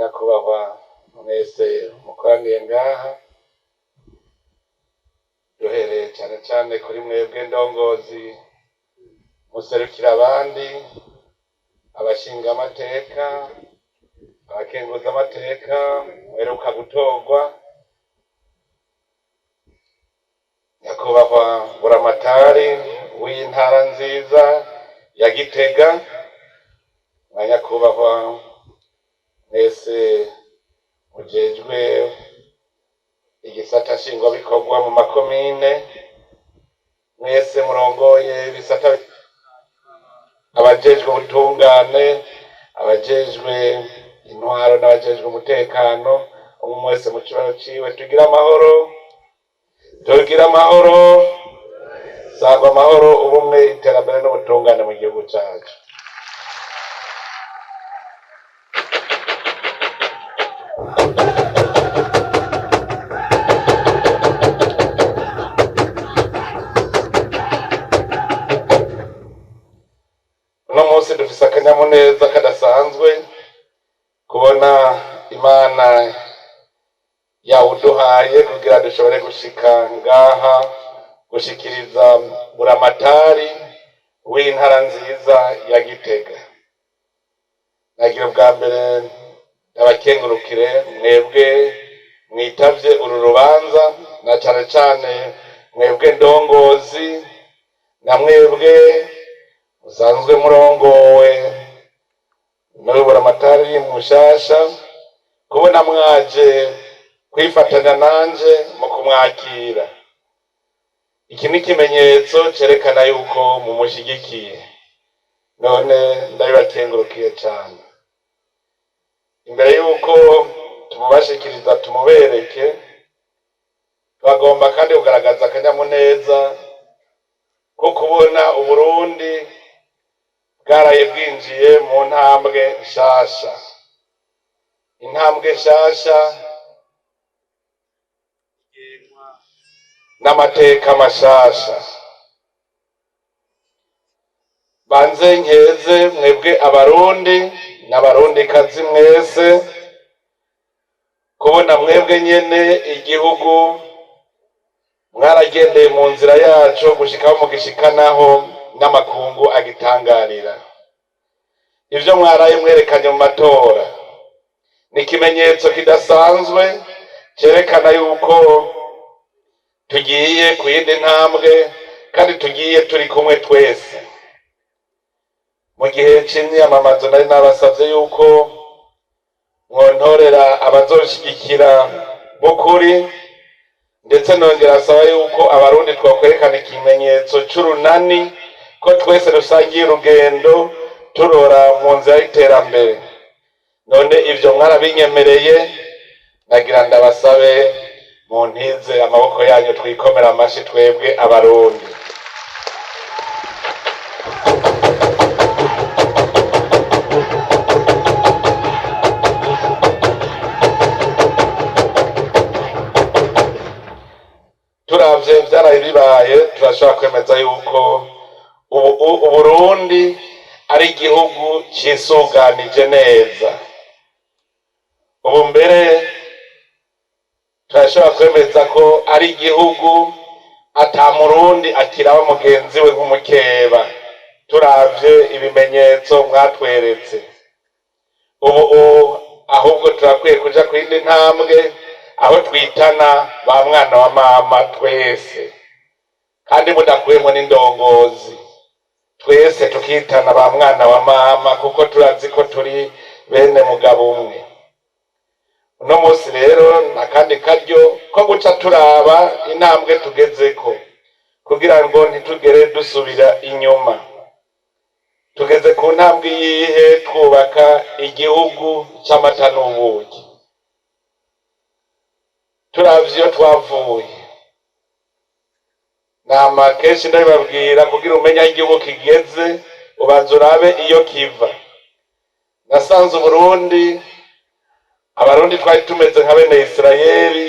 Banyakubahwa mwese mukoraniye ngaha, duhereye cane cane kuri mwebwe ndongozi muserukira abandi, abashingamateka, abakenguzamateka muheruka gutorwa, nyakubahwa Buramatari w'intara nziza ya Gitega, na nyakubahwa mwese mujejwe igisata nshingwabikorwa mu makomine, mwese murongoye ibisata, abajejwe ubutungane, abajejwe intwaro n'abajejwe umutekano, umwe wese mu cubahiro ciwe. Tugire amahoro, tugire amahoro, sangwa amahoro, ubumwe, iterambere n'ubutungane mu gihugu cacu. Uno munsi dufise akanyamuneza kadasanzwe kubona Imana yawuduhaye kugira dushobore gushika ngaha gushikiriza Buramatari w'intara nziza ya Gitega. Nagira ubwa mbere ndabakengurukire mwebwe mwitavye uru rubanza, na cane cane mwebwe ndongozi na mwebwe musanzwe murongowe n'uyu Buramatari mushasha, kubona mwaje kwifatanya nanje mu kumwakira. Iki ni ikimenyetso cerekana yuko mumushigikiye, none ndabibakengurukiye cane. Imbere yuko tumubashikiriza tumubereke, bagomba kandi kugaragaza akanyamuneza ko kubona Uburundi bwaraye bwinjiye mu ntambwe nshasha, intambwe nshasha n'amateka mashasha. Banze nkeze mwebwe Abarundi n'Abarundikazi mwese kubona mwebwe nyene igihugu mwaragendeye mu nzira yaco gushikaho mugishikanaho n'amakungu agitangarira. Ivyo mwaraye mwerekanye mu matora ni ikimenyetso kidasanzwe cerekana yuko tugiye ku yindi ntambwe kandi tugiye turi kumwe twese. Mu gihe c'imyamamazo nari nabasavye yuko mwontorera abazoshigikira b'ukuri, ndetse nongera asaba yuko Abarundi twokwerekana ikimenyetso c'urunani, ko twese dusangiye urugendo turora mu nzira y'iterambere. None ivyo mwarabinyemereye, nagira ndabasabe muntize amaboko yanyu twikomera amashi twebwe Abarundi. Turavye vyaraye bibaye, turashobora kwemeza yuko ubu Uburundi ari igihugu cisuganije neza. Ubu mbere turashobora kwemeza ko ari igihugu ata Murundi akiraba mugenzi we nk'umukeba, turavye ibimenyetso mwatweretse. Ubu ahubwo turakwiye kuja ku yindi ntambwe, aho twitana ba mwana wa mama twese, kandi mudakuyemwo n'indongozi, twese tukitana ba mwana wa mama, kuko turazi ko turi bene mugabo umwe. Uno munsi rero nakandi karyo ko guca turaba intambwe tugezeko kugira ngo ntitugere dusubira inyuma. Tugeze ku ntambwe iyihe twubaka igihugu c'amata n'ubuki? Turavye iyo twavuye, nama kenshi ndabibabwira, kugira umenye aho igihugu kigeze ubanza urabe iyo kiva. Nasanze Uburundi, Abarundi twari tumeze nka bene Isirayeli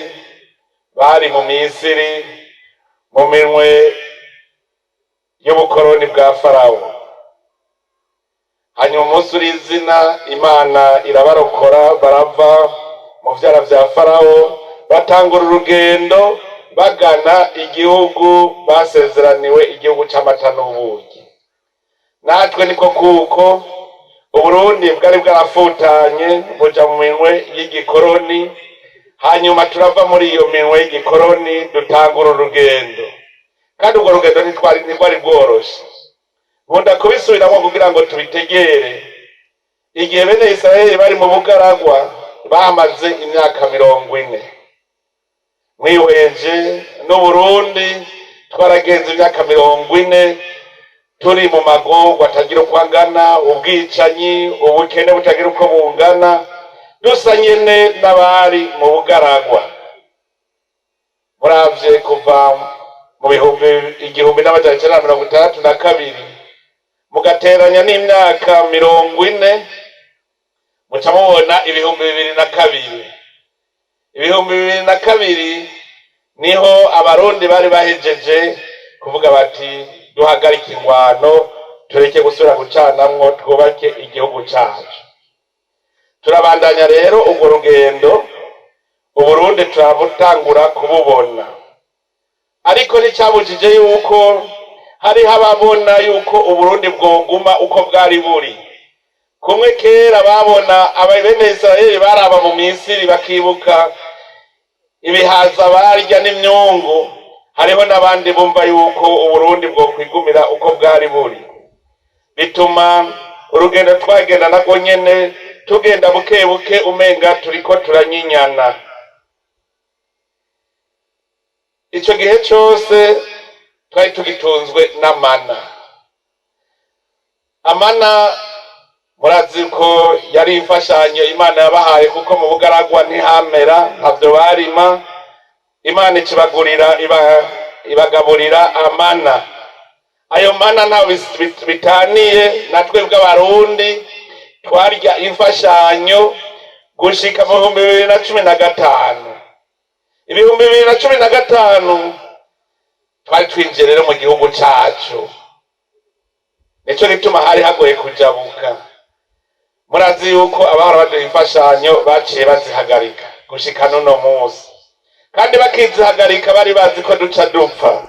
bari mu Misiri mu minwe y'ubukoroni bwa Farawo. Hanyuma umunsi uri izina, Imana irabarokora, barava mu vyara vya Farawo, batangura urugendo bagana igihugu basezeraniwe, igihugu c'amata n'ubuki. Natwe niko kuko Uburundi bwari bwarafutanye, buja mu minwe y'igikoroni. Hanyuma turava muri iyo minwe y'igikoroni, dutangura urugendo, kandi urwo rugendo ntirwari rworoshe. Nkunda kubisubiramo kugira ngo tubitegere. Igihe bene Israheli bari mu bugaragwa, bamaze imyaka 40. Mwihweje n'Uburundi, twaragenze imyaka 40 turi mu magorwa atagira uko angana, ubwicanyi, ubukene butagira uko bungana, dusa nyene n'abari mu bugaragwa. Muravye kuva mu 1962, mugateranya n'imyaka 40, muca mubona 2002. 2002 niho Abarundi bari bahejeje kuvuga bati: "Duhagarike ingwano, tureke gusubira gucanamwo, twubake igihugu cacu." Turabandanya rero urwo rugendo, Uburundi turabutangura kububona. Ariko nticyabujije yuko hariho ababona yuko Uburundi bwoguma uko bwari buri kumwe kera. Babona bene Israheli baraba mu Misiri, bakibuka ibihaza barya n'imyungu. Hariho n'abandi bumva yuko Uburundi bwokwigumira uko bwari buri, bituma urugendo twagenda narwo nyene tugenda buke buke, umenga turiko turanyinyana. Ico gihe cose twari tugitunzwe n'amana. Amana murazi ko yari imfashanyo Imana yabahaye, kuko mu bugaragwa ntihamera, ntavyo barima. Imana ikibagurira, ibagaburira amana. Ayo mana ntaho bitaniye na twebwe Abarundi twarya imfashanyo gushika mu 2015. 2015 twari twinjiye rero mu gihugu cacu, nico gituma hari hagoye kujabuka. Murazi yuko abahora baduha imfashanyo baciye bazihagarika gushika n'uno munsi, kandi bakizihagarika bari bazi ko duca dupfa.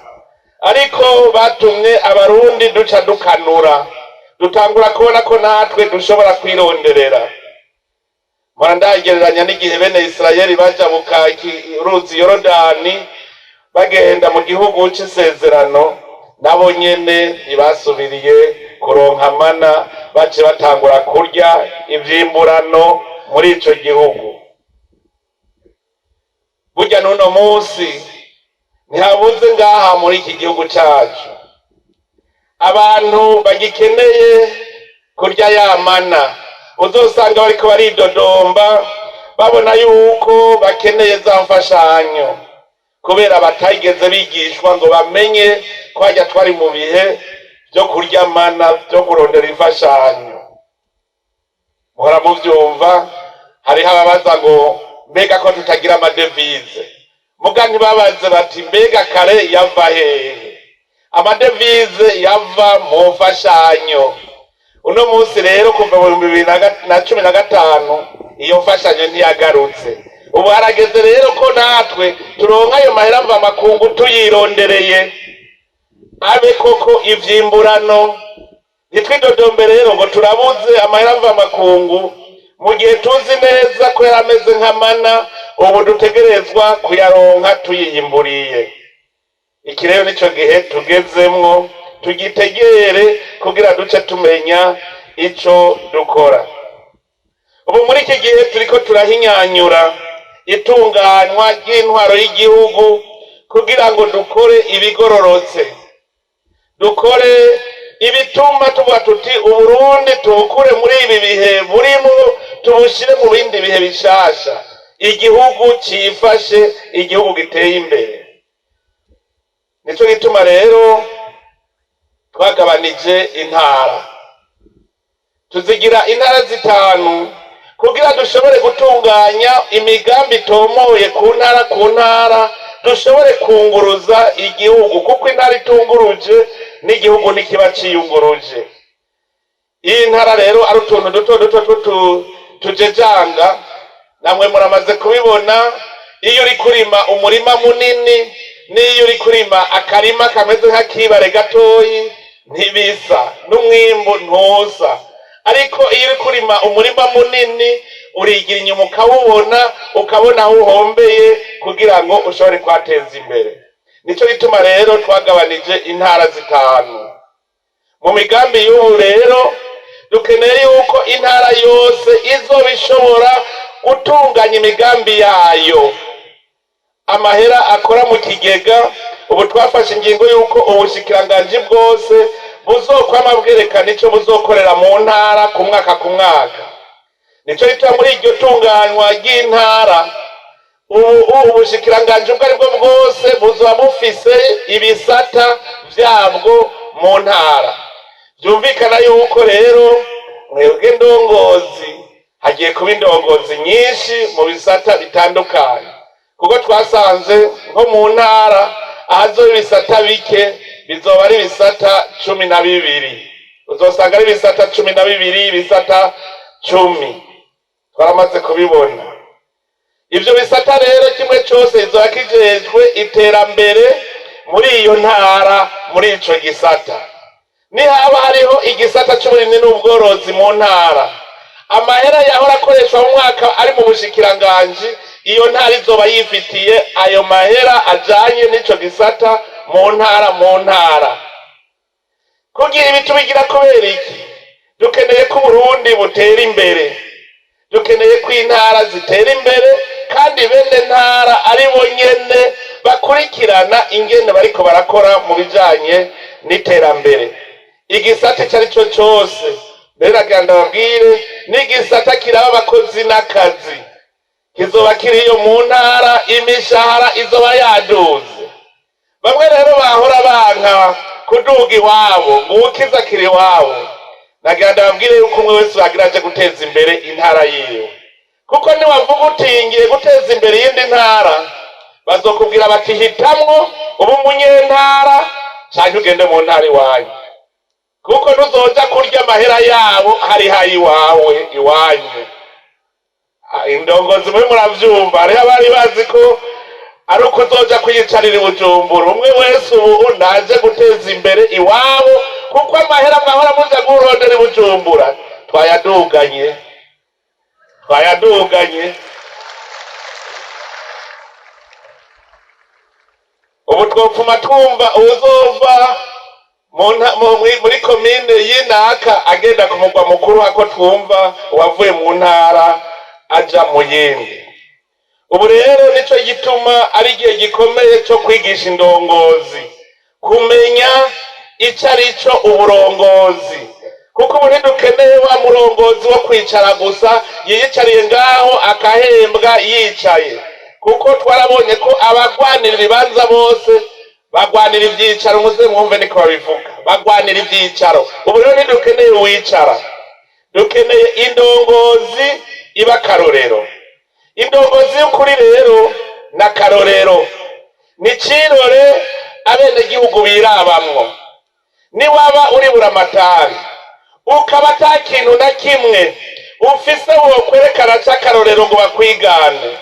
Ariko batumye Abarundi duca dukanura, dutangura kubona ko natwe dushobora kwironderera. Mpora ndagereranya n'igihe bene Isirayeli bajabuka uruzi Yorodani bagenda mu gihugu c'isezerano. Nabo nyene ntibasubiriye kuronka mana, bace batangura kurya ivyimburano muri ico gihugu. Burya n'uno munsi ntihabuze ngaha muri iki gihugu cacu abantu bagikeneye kurya ya mana. Uzosanga bariko baridodomba, babona yuko bakeneye za mfashanyo, kubera batageze bigishwa ngo bamenye ko hajya twari mu bihe byo kurya mana, byo kurondera imfashanyo. Muhora muvyumva, hariho ababaza ngo: "Mbega ko tutagira amadevize?" Muga ntibabaze bati: "Mbega kare yava hehe?" Amadevize yava mu mfashanyo. Uno munsi rero, kuva mu 2015, iyo mfashanyo ntiyagarutse. Ubu harageze rero ko natwe turonka ayo mahera mva makungu tuyirondereye, abe koko ivyimburano. Ntitwidodombe rero ngo turabuze amahera mva makungu, mu gihe tuzi neza ko yari ameze nk'amana, ubu dutegerezwa kuyaronka tuyiyimburiye. Iki rero nico gihe tugezemwo, tugitegere kugira duce tumenya ico dukora. Ubu muri iki gihe turiko turahinyanyura itunganywa ry'intwaro y'igihugu kugira ngo dukore ibigororotse, dukore ibituma tuvuga tuti: "Uburundi tubukure muri ibi bihe burimo, tubushyire mu bindi bihe bishasha, igihugu cifashe, igihugu giteye imbere." Nico gituma rero twagabanije intara, tuzigira intara zitanu, kugira dushobore gutunganya imigambi itomoye ku ntara ku ntara, dushobore kunguruza igihugu, kuko intara itunguruje n'igihugu ntikiba ciyunguruje. Iyi ntara rero ari utuntu duto duto tujejanga, namwe muramaze kubibona. Iyo uri kurima umurima munini n'iyo uri kurima akarima kameze nk'akibare gatoyi ntibisa, n'umwimbu ntusa. Ariko iyo uri kurima umurima munini urigira inyuma ukawubona, ukabona aho uhombeye kugira ngo ushobore kuhateza imbere. Nico gituma rero twagabanije intara zitanu. Mu migambi y'ubu rero dukeneye yuko intara yose izoba ishobora gutunganya imigambi yayo, amahera akora mu kigega. Ubu twafashe ingingo y'uko ubushikiranganji bwose buzokwama bwerekana ico buzokorera mu ntara ku mwaka ku mwaka. Nico gituma muri iryo tunganywa ry'intara ubu ubushikiranganji ubwo aribwo bwose buzoba bufise ibisata vyabwo mu ntara. Vyumvikana yuko rero mwebwe ndongozi hagiye kuba indongozi nyinshi mu bisata bitandukanye, kuko twasanze nko mu ntara ahazoba ibisata bike bizoba ari ibisata 12. Uzosanga ari ibisata 12, ibisata 10, twaramaze kubibona. Ivyo bisata rero kimwe cose kizoba kijejwe iterambere muri iyo ntara, muri ico gisata. Nihaba hariho igisata c'uburimyi n'ubworozi mu ntara, amahera yahora akoreshwa mu mwaka ari mu bushikiranganji, iyo ntara izoba yifitiye ayo mahera ajanye n'ico gisata mu ntara mu ntara. Kugira ibi tubigira kubera iki? Dukeneye ko Uburundi butera imbere, dukeneye ko intara zitera imbere, kandi bene ntara ari bo nyene bakurikirana ingene bariko barakora mu bijanye n'iterambere. Igisata ico ari cyo cose rero, nagira ndababwire, n'igisata kiraba abakozi n'akazi kizoba kiriyo mu ntara, imishahara izoba yaduze. Bamwe rero bahora banka kuduga iwabo ngo uwukiza kiri iwabo, nagira ndababwire yuko umwe wese wagira aje guteza imbere intara yiwe, kuko niwavuga uti ngiye guteza imbere iyindi ntara, bazokubwira bati hitamwo uba umunyentara canke ugende mu ntara iwanyu, kuko ntuzoja kurya amahera yabo hari hayi iwawe iwanyu. Indongozi mwe muravyumva, hariho abari bazi ko ari uko uzoja kwiyicarira i Bujumbura. Umwe wese ubu naje guteza imbere iwabo, kuko amahera mwahora muja kurondera i Bujumbura twayaduganye, twayaduganye. Ubu twopfuma twumva uwuzova muri komine y'inaka agenda ku mugwa mukuru, hako twumva uwavuye mu ntara aja mu yindi. Ubu rero nico gituma ari igihe gikomeye co kwigisha indongozi kumenya ico ari cyo uburongozi, kuko ubu ntidukeneye wa murongozi wo kwicara gusa yiyicariye ngaho akahembwa yicaye, kuko twarabonye ko abagwanira ibibanza bose bagwanira ivyicaro. Muze mwumve niko babivuga, bagwanira ivyicaro. Ubu rero ntidukeneye uwicara, dukeneye indongozi iba akarorero. Indongozi y'ukuri rero ni akarorero, ni icirore abenegihugu birabamwo. Niwaba uri buramatari ukaba ata kintu na kimwe ufise wokwerekana c'akarorero ngo bakwigane,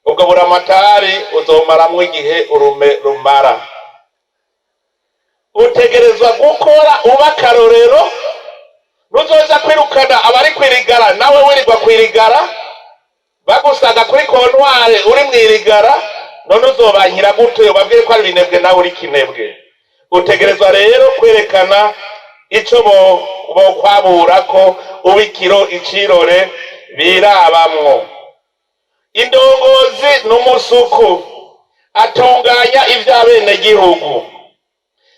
ubwo buramatari uzomaramwo igihe urume rumara. Utegerezwa gukora uba akarorero. Ntuzoja kwirukana abari kwirigara nawe wirirwa kwirigara, bagusanga kuri kontware uri mwirigara, none uzobankira gute ubabwire ko ari ibinebwe nawe uri kinebwe? Utegerezwa rero kwerekana ico bokwaburako ubikiro icirore birabamwo. Indongozi n'umusuku atunganya ivy'abenegihugu.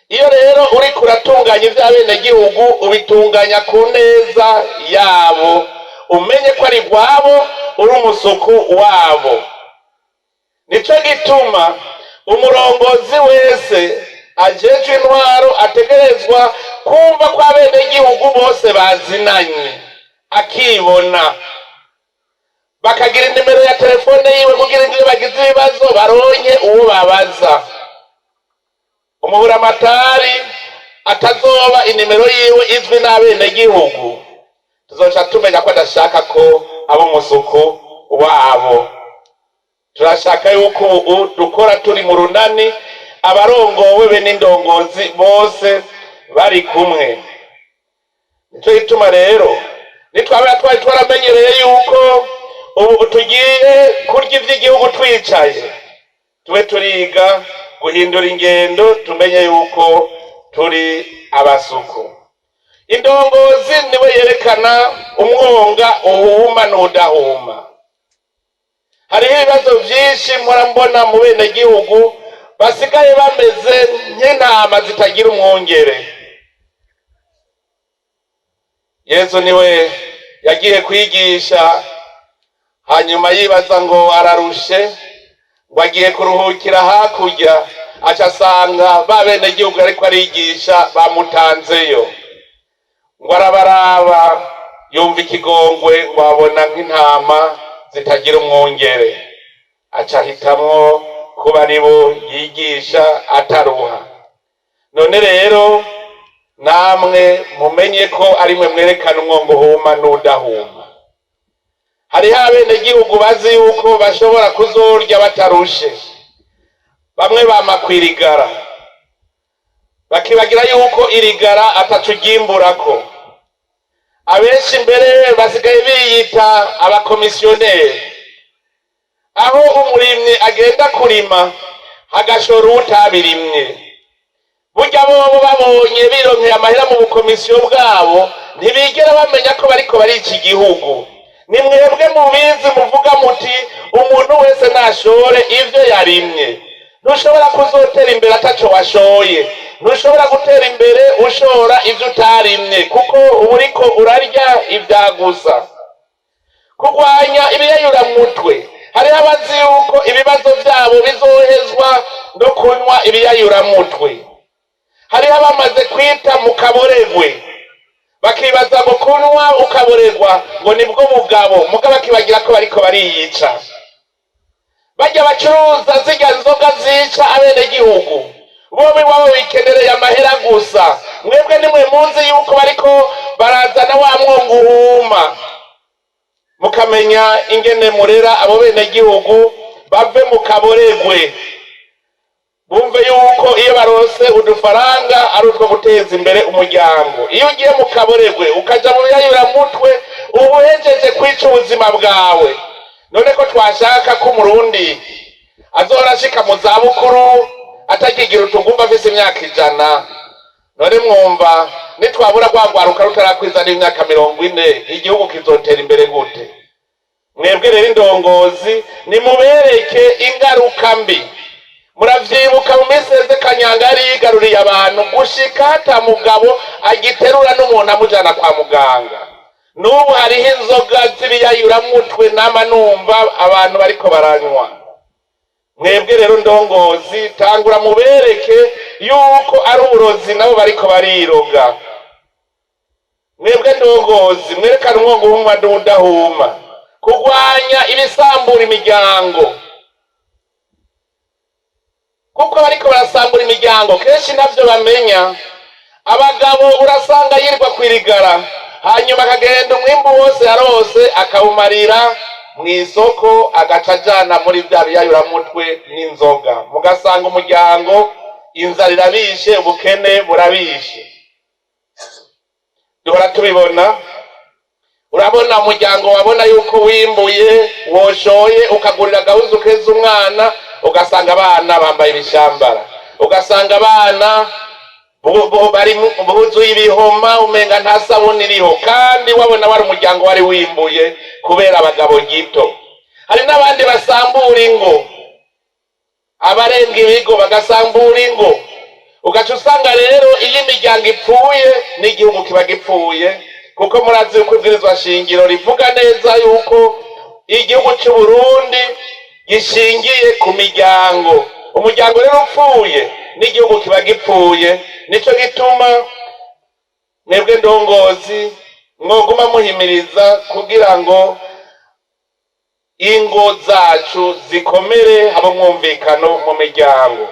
Iyo rero uriko uratunganya ivy'abenegihugu, ubitunganya ku neza yabo, umenye ko ari rwabo, uri umusuku wabo. Nico gituma umurongozi wese ajejwe intwaro ategerezwa kumva ko abenegihugu bose bazinanye, akibona, bakagira inimero ya telefone yiwe kugira ngo iyo bagize ibibazo baronke uwo babaza. Umuburamatari Atazoba inimero yiwe izwi n'abenegihugu, tuzoca tumenya ko adashaka ko aba umusuku wabo. Turashaka yuko ubu dukora turi mu runani, abarongowe be n'indongozi bose bari kumwe. Nico gituma rero nitwaba twari twaramenyereye yuko ubu tugiye kurya ivy'igihugu twicaye, tube turiga guhindura ingendo, tumenye yuko turi abasuku. Indongozi niwe yerekana umwonga uhuma n'udahuma. Hariho ibibazo vyinshi mpora mbona mu benegihugu basigaye bameze nk'intama zitagira umwungere. Yesu niwe yagiye kwigisha, hanyuma yibaza ngo ararushe, ngo agiye kuruhukira hakurya, aca asanga ba benegihugu ariko arigisha bamutanzeyo. Ngo arabaraba, yumva ikigongwe, ngo abona nk'intama zitagira umwungere, aca ahitamwo kuba aribo yigisha ataruha. None rero namwe mumenye ko ari mwe mwerekana umwongo uhuma n'udahuma. Hariho abenegihugu bazi yuko bashobora kuzorya batarushe, bamwe bama kwirigara, bakibagira yuko irigara ataco ryimburako. Abenshi mbere basigaye biyita abakomisiyoneri, aho umurimyi agenda kurima hagashora uwutabirimye. Burya bobo babonye bironkeye amahera mu bukomisiyo bwabo, ntibigera bamenya ko bariko barica igihugu. Ni mwebwe mubizi, muvuga muti umuntu wese nashore ivyo yarimye. Ntushobora kuzotera imbere ataco washoye, ntushobora gutera imbere ushora ivyo utarimye, kuko uba uriko urarya ivyagusa. Kurwanya ibiyayuramutwe, hariho abazi yuko ibibazo vyabo bizohezwa no kunywa ibiyayuramutwe. Hariho abamaze kwita mu kaboregwe, bakibaza ngo kunywa ukaboregwa ngo nibwo bugabo, muga bakibagira ko bariko bariyica. Barya bacuruza zirya nzoga zica abenegihugu, bo iwabo bikenereye amahera gusa. Mwebwe nimwe muzi yuko bariko barazana wa mwongo uhuma, mukamenya ingene murera abo benegihugu bave mu kaboregwe, bumve yuko iyo barose udufaranga ari utwo guteza imbere umuryango. Iyo ugiye mu kaboregwe ukaja mu biyayuramutwe, uba uhejeje kwica ubuzima bwawe. None ko twashaka ko umurundi azohora ashika mu zabukuru atakigira utugumba, afise imyaka 100, none mwumva nitwabura rwagwaruka rutarakwiza n'imyaka 40, igihugu kizotera imbere gute? Mwebwe rero indongozi, nimubereke ingaruka mbi. Muravyibuka mu minsi iheze Kanyanga yari yigaruriye abantu gushika hata mugabo agiterura n'umuntu amujana kwa muganga. N'ubu hariho inzoga z'ibiyayuramutwe nama numva abantu bariko baranywa. Mwebwe rero ndongozi, tangura mubereke yuko ari uburozi nabo bariko bariroga. Mwebwe ndongozi, mwerekane umwongo uhuma n'udahuma. Kurwanya ibisambura imiryango, kuko bariko barasambura imiryango kenshi ntavyo bamenya. Abagabo urasanga yirirwa kwirigara, hanyuma akagenda umwimbu wose yarose akawumarira mw'isoko, agaca ajana muri vya biyayuramutwe n'inzoga, mugasanga umuryango inzara irabishe, ubukene burabishe. Duhora tubibona. Urabona umuryango wabona yuko wimbuye, woshoye, ukagurira agahuzu keza umwana, ugasanga abana bambaye ibishambara, ugasanga abana bari buzuye ibihoma, umenga nta sabuni iriho, kandi wabona wari umuryango wari wimbuye kubera abagabo gito. Hari n'abandi basambura ingo, abarenga ibigo bagasambura ingo. Ugaca usanga rero iyo imiryango ipfuye n'igihugu kiba gipfuye, kuko murazi yuko ibwirizwa shingiro rivuga neza yuko igihugu c'u Burundi gishingiye ku miryango. Umuryango rero upfuye n'igihugu kiba gipfuye. Nico gituma mwebwe ndongozi mwoguma muhimiriza kugira ngo ingo zacu zikomere, habe umwumvikano mu miryango.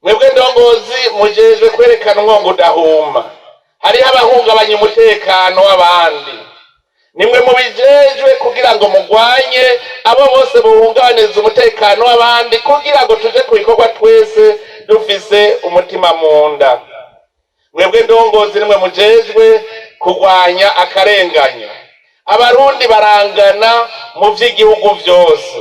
Mwebwe ndongozi mujejwe kwerekana umwongo udahuma. Hariho abahungabanya umutekano w'abandi, nimwe mubijejwe kugira ngo mugwanye abo bose buhungabaniza umutekano w'abandi, kugira ngo tuje ku bikorwa twese dufise umutima mu nda. Mwebwe ndongozi nimwe mujejwe kurwanya akarenganyo. Abarundi barangana mu vy'igihugu vyose.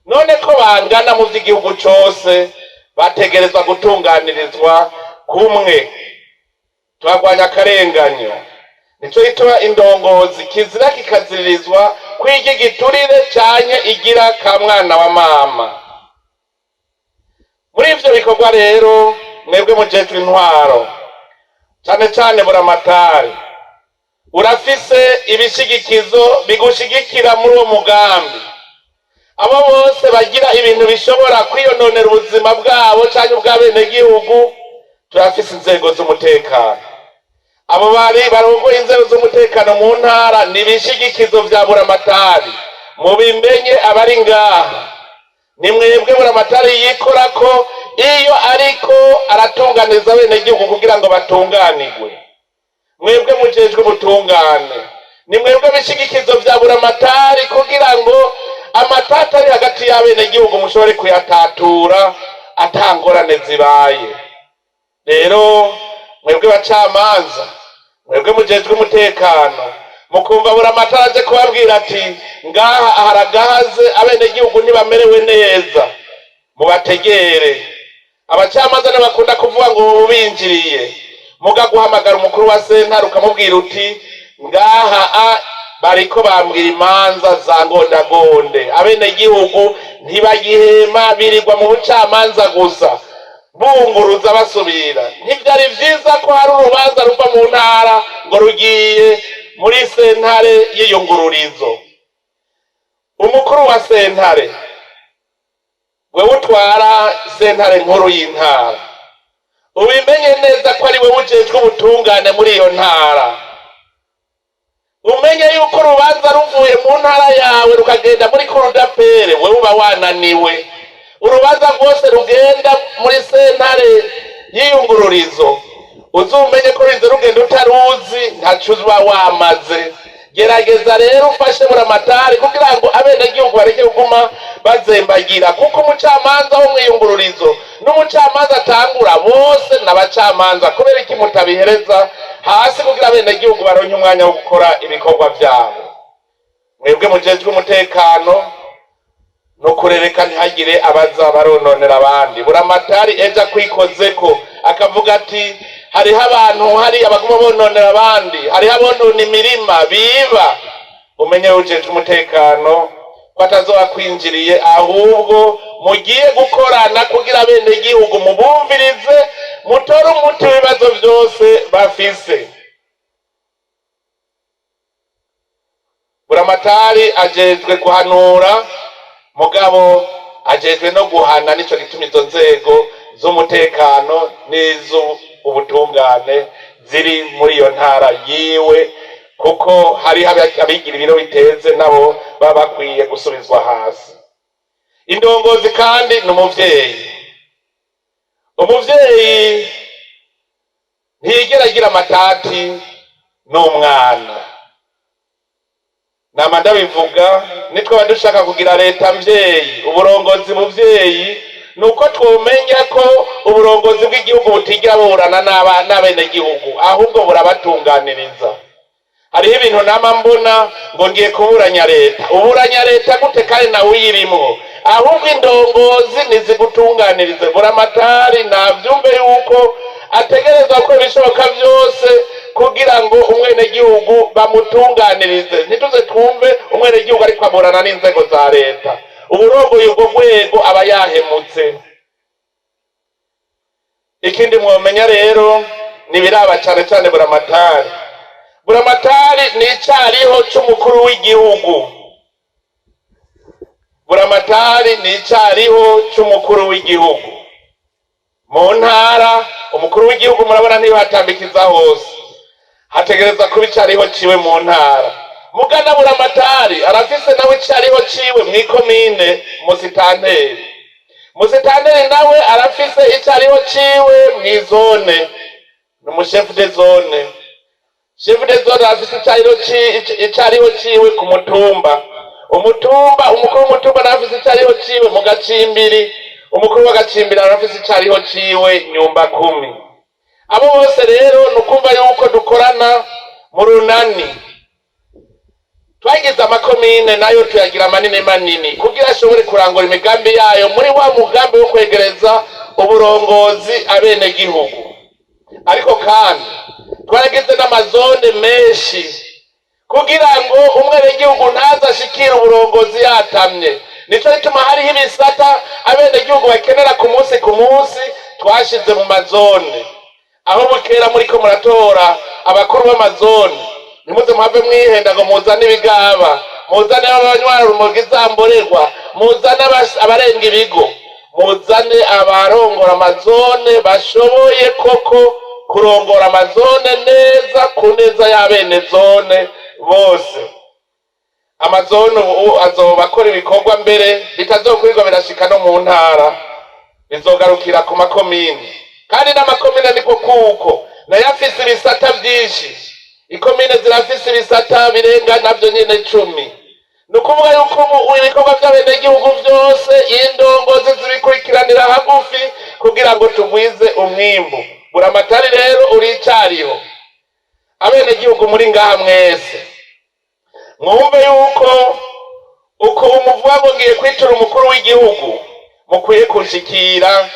None ko bangana mu vy'igihugu cose, bategerezwa gutunganirizwa kumwe. Turarwanya akarenganyo, nico gituma indongozi kizira kikaziririzwa kwiga igiturire canke igira ka mwana wa mama. Muri ivyo bikorwa rero, mwebwe mujejwe intwaro, cane cane buramatari, urafise ibishigikizo bigushigikira muri uwo mugambi. Abo bose bagira ibintu bishobora kwiyononera ubuzima bwabo canke ubw'abenegihugu, turafise inzego z'umutekano. Abo bari barongoye inzego z'umutekano mu ntara ni ibishigikizo vya buramatari. Mubimenye, abari ngaha, ni mwebwe buramatari yikorako iyo ariko aratunganiza abenegihugu kugira ngo batunganirwe. Mwebwe mujejwe ubutungane, ni mwebwe bishigikizo vya buramatari kugira ngo amatata ari hagati y'abenegihugu mushobore kuyatatura ata ngorane zibaye. Rero mwebwe bacamanza, mwebwe mujejwe umutekano, mukumva buramatari aje kubabwira ati ngaha haragahaze, abenegihugu ntibamerewe neza, mubategere. Abacamanza ntibakunda kuvuga ngo bubinjiriye, muga guhamagara umukuru wa sentare ukamubwira uti ngaha a bariko bambwira imanza za ngondagonde, abenegihugu ntibagihema, birirwa mu bucamanza gusa bunguruza basubira. Ntivyari vyiza ko hari urubanza ruva mu ntara ngo rugiye muri sentare y'iyungururizo. Umukuru wa sentare, wewe utwara sentare nkuru y'intara, ubimenye neza ko ari wewe ujejwe ubutungane muri iyo ntara. Umenye yuko urubanza ruvuye mu ntara yawe rukagenda muri cour d'appel, wewe uba wananiwe. Urubanza rwose rugenda muri sentare y'iyungururizo, uzumenye ko rurinze rugenda utaruzi, ntaco uba wamaze. Gerageza rero ufashe buramatari kugira ngo abenegihugu bareke kuguma bazembagira, kuko umucamanza wo mwiyungururizo n'umucamanza atangura bose n'abacamanza. Kubera iki mutabihereza hasi kugira abenegihugu baronke umwanya wo gukora ibikorwa vyabo? Mwebwe mujejwe umutekano no kurereka ntihagire abaza barononera abandi. Buramatari ejo akwikozeko akavuga ati hariho abantu hari abaguma bononera abandi, hariho abonona imirima biba, umenye ujejwe umutekano ko atazoba kwinjiriye, ahubwo mugiye gukorana kugira abenegihugu mubumvirize, mutore umuti w'ibibazo vyose bafise. Buramatari ajejwe guhanura, mugabo ajejwe no guhana. Nico gituma izo nzego z'umutekano n'iz'ubutungane ziri muri iyo ntara yiwe, kuko hariho abigira ibiro biteze, nabo baba bakwiye gusubizwa hasi. Indongozi kandi ni umuvyeyi. Umuvyeyi ntiyigera agira amatati n'umwana. Nama ndabivuga, nitwaba dushaka kugira leta mvyeyi, uburongozi buvyeyi, nuko twomenya ko uburongozi bw'igihugu butigera buburana n'abenegihugu, ahubwo burabatunganiriza. Hariho ibintu nama mbona ngo ngiye kuburanya leta. Uburanya leta gute kandi nawe uyirimwo? Ahubwo indongozi nizigutunganirize. Buramatari navyumve yuko ategerezwa gukora ibishoboka vyose kugira ngo umwenegihugu bamutunganirize. Ntituze twumve umwenegihugu ariko aburana n'inzego za leta. Uburongoye ubwo rwego aba yahemutse. Ikindi mwomenya rero nibiraba cane cane buramatari. Buramatari ni icariho c'umukuru w'igihugu. Buramatari ni icariho c'umukuru w'igihugu mu ntara. Umukuru w'igihugu murabona ntibatambikiza hose, hategereza kuba icariho ciwe mu ntara. Mugana buramatari arafise nawe icariho ciwe mw'ikomine, musitanteri. Musitanteri nawe arafise icariho ciwe mw'izone, ni umu chef de zone. Chef de zone arafise icariho ciwe ku mutumba. Umutumba, umukuru w'umutumba nawe afise icariho ciwe mu gacimbiri. Umukuru w'agacimbiri arafise icariho ciwe nyumba kumi. Abo bose rero ni ukumva yuko dukorana mu runani. Twagize amakomine nayo tuyagira manini manini kugira ashobore kurangura imigambi yayo muri wa mugambi wo kwegereza uburongozi abenegihugu. Ariko kandi twaragize n'amazone menshi kugira ngo umwenegihugu ntaze ashikire uburongozi yatamye. Nico gituma hariho ibisata abenegihugu bakenera ku munsi ku munsi twashize mu mazone. Aho bukera muriko muratora abakuru b'amazone, ntimuze muhave mwihenda ngo muzane ibigaba, muzane abanywa urumogi zamborerwa, muzane abarenga ibigo, muzane abarongora amazone bashoboye koko kurongora amazone neza ku neza y'abene zone bose. Amazone ubu azoba akora ibikorwa mbere bitazokwirwa birashika no mu ntara, bizogarukira ku makomine. Kandi n'amakomine niko kuko nayo afise ibisata vyinshi. Ikomine zirafise ibisata birenga navyo nyene 10. Ni ukuvuga yuko ubu ibikorwa vy'abenegihugu vyose indongozi zibikurikiranira hagufi kugira ngo tugwize umwimbu. Buramatari rero uricariho. Abenegihugu muri ngaha mwese mwumve yuko uko umuvuga ngo ngiye kwitura umukuru w'igihugu, mukwiye kunshikira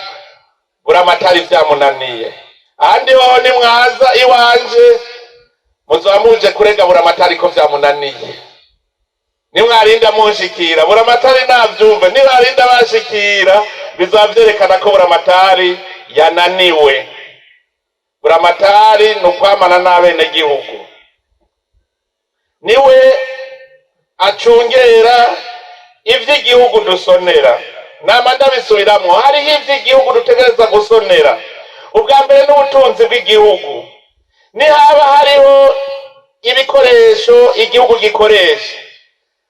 Buramatari vyamunaniye. Ahandi hoho nimwaza iwanje muzoba muje kurega Buramatari ko vyamunaniye. Nimwarinda munshikira Buramatari navyumve, nibarinda bashikira bizoba vyerekana ko Buramatari yananiwe. Buramatari ni ukwamana n'abenegihugu, niwe acungera ivy'igihugu dusonera. Nama ndabisubiramwo, hariho ivy'igihugu dutegereza gusonera. Ubwa mbere n'ubutunzi bw'igihugu. Nihaba hariho ibikoresho igihugu gikoresha,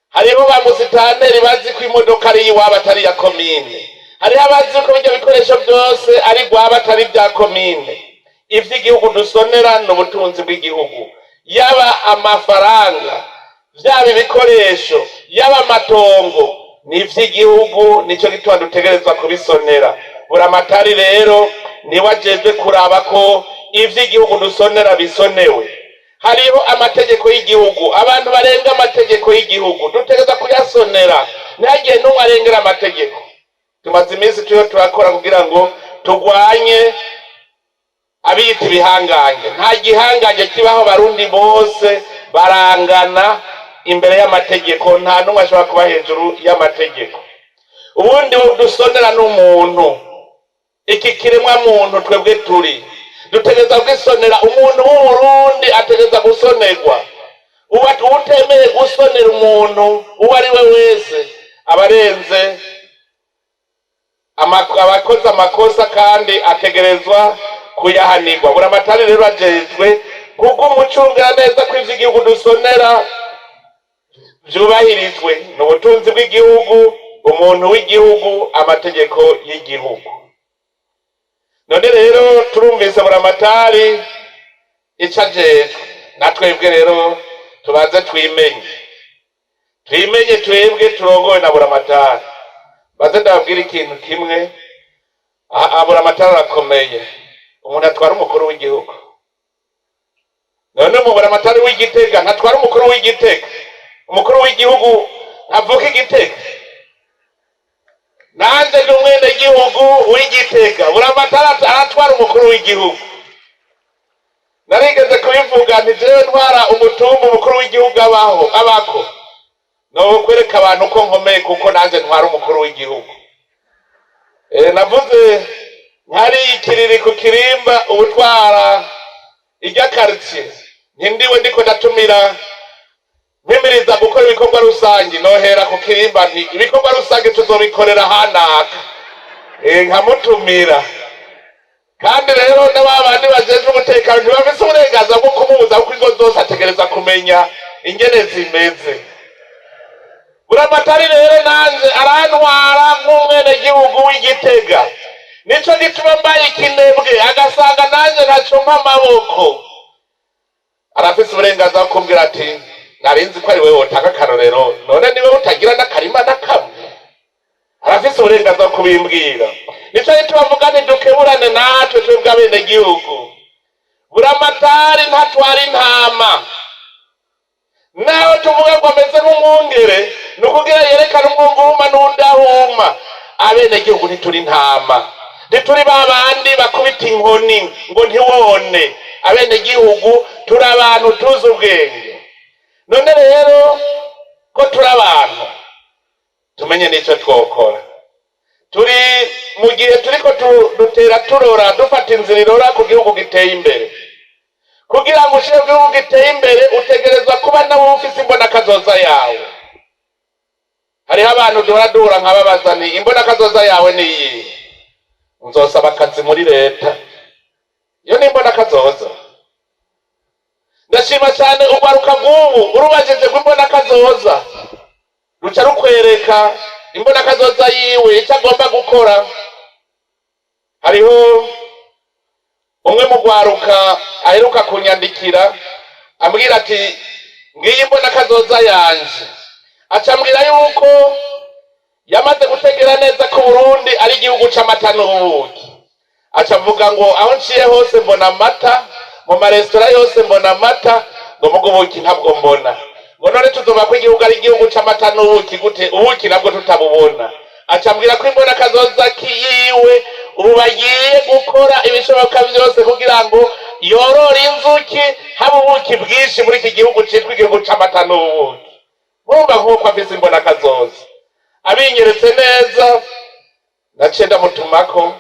hariho ba musitanteri bazi ko imodoka ari iwabo atari iya komine, hariho abazi ko ibyo bikoresho byose ari rwabo atari ibya komine. Ivy'igihugu dusonera ni ubutunzi bw'igihugu, yaba amafaranga, vyaba ibikoresho, yaba amatongo, ni ivy'igihugu. Nico gituma dutegerezwa kubisonera. Buramatari rero niwe ajejwe kuraba ko ivy'igihugu dusonera bisonewe. Hariho amategeko y'igihugu, abantu barenga amategeko y'igihugu dutegereza kuyasonera, ntihagire n'umwe arengera amategeko. Tumaze iminsi turiho turakora kugira ngo turwanye abiyita ibihangange. Nta gihangange kibaho, Barundi bose barangana imbere y'amategeko, nta n'umwe ashobora kuba hejuru y'amategeko. Ubundi dusonera n'umuntu, iki kiremwa muntu twebwe turi dutegereza kwisonera. Umuntu w'Umurundi ategereza gusonerwa. Uba utemeye gusonera umuntu uwo ari we wese abarenze abakoze amakosa kandi ategerezwa kuyahanirwa. Buramatari rero ajejwe kubw'umucungira neza ko ivy'igihugu dusonera vyubahirijwe. Ni ubutunzi bw'igihugu, umuntu w'igihugu, amategeko y'igihugu. None rero turumvise Buramatari ico ajejwe, natwebwe rero tubanze twimenye, twimenye twebwe turongowe na Buramatari. Baze ndababwira ikintu kimwe. Aha Buramatari arakomeye, umuntu atwara umukuru w'igihugu. None mu Buramatari w'Igitega ntatwara umukuru w'Igitega? Umukuru w'igihugu ntavuka Igitega? Nanje ndi umwenegihugu w'Igitega. Buramatari aratwara umukuru w'igihugu. Narigeze kubivuga nti jewe ntwara umutumba umukuru w'igihugu abaho abako, nokwereka abantu ko nkomeye kuko nanje ntwara umukuru w'igihugu. Navuze nkari ikiriri ku kirimba ubutwara irya quartier, ntindiwe ndiko ndatumira mpimiriza gukora ibikorwa rusange, nohera ku kirimba nti ibikorwa rusange tuzobikorera hanaka, nkamutumira. Kandi rero n'ababandi bajejwe umutekano ntibafise uburenganzira bwo kumubuza, kuko ingo zose ategereza kumenya ingene zimeze. Buramatari rero nanje arantwara. Arantwara nk'umwenegihugu w'Igitega. Nico gituma mbaye ikinebwe, agasanga nanjye ntaco mpa amaboko, arafise uburenganzira bwo kumbwira ati: "Narinzi ko ari wewe wotanga akarorero, none niwe utagira n'akarima na kamwe." Arafise uburenganzira bwo kubimbwira. Nico gituma mvuga nti dukeburane natwe twebwe abenegihugu. Buramatari ntatwara intama. Naho tuvuga ngo ameze nk'umwungere, ni ukugira yerekane umwungu uhuma n'undahuma. Abenegihugu ntituri intama, ntituri ba bandi bakubita inkoni ngo ntiwone. Abenegihugu turi abantu tuzi ubwenge. None rero ko turi abantu, tumenye n'icyo twokora. Turi mu gihe turiko dutera turora, dufata inzira irora ku gihugu giteye imbere. Kugira ngo ushire ku gihugu giteye imbere, utegerezwa kuba nawe ufise imbonakazoza yawe. Hariho abantu duhora duhura nkababaza ni: "Imbonakazoza yawe ni iyihe?" "Nzosaba akazi muri leta." Iyo ni imbonakazoza? Ndashima cyane urwaruka rw'ubu. Urubajije ngo imbonakazoza, ruca rukwereka imbonakazoza yiwe, icyo agomba gukora. Hariho umwe mu rwaruka aheruka kunyandikira, ambwira ati: "Ngiyi imbonakazoza yanje." Aca ambwira yuko yamaze gutegera neza ko Burundi ari igihugu c'amata n'ubuki. Aca avuga ngo: "Aho nciye hose mbona amata, mu maresitora yose mbona amata," ngo mugo ubuki ntabwo mbona. Ngo none tuzoba ko igihugu ari igihugu c'amata n'ubuki gute, ubuki nabwo tutabubona? Aca ambwira ko imbona kazoza kiyiwe ubu bagiye gukora ibishoboka byose kugira ngo yorore inzuki, haba ubuki bwinshi muri iki gihugu citwa igihugu c'amata n'ubuki. Murumva nk'uko afise imbona kazoza, abinyeretse neza. Naciye ndamutumako: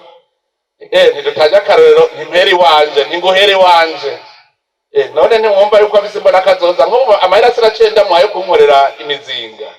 "Ntidutange akarorero, ntimpere iwanje, ntinguhere iwanje." None ntiwumva yuko afise imbona kazoza? Nk'ubu amahera sinaciye ndamuhaye kunkorera imizinga.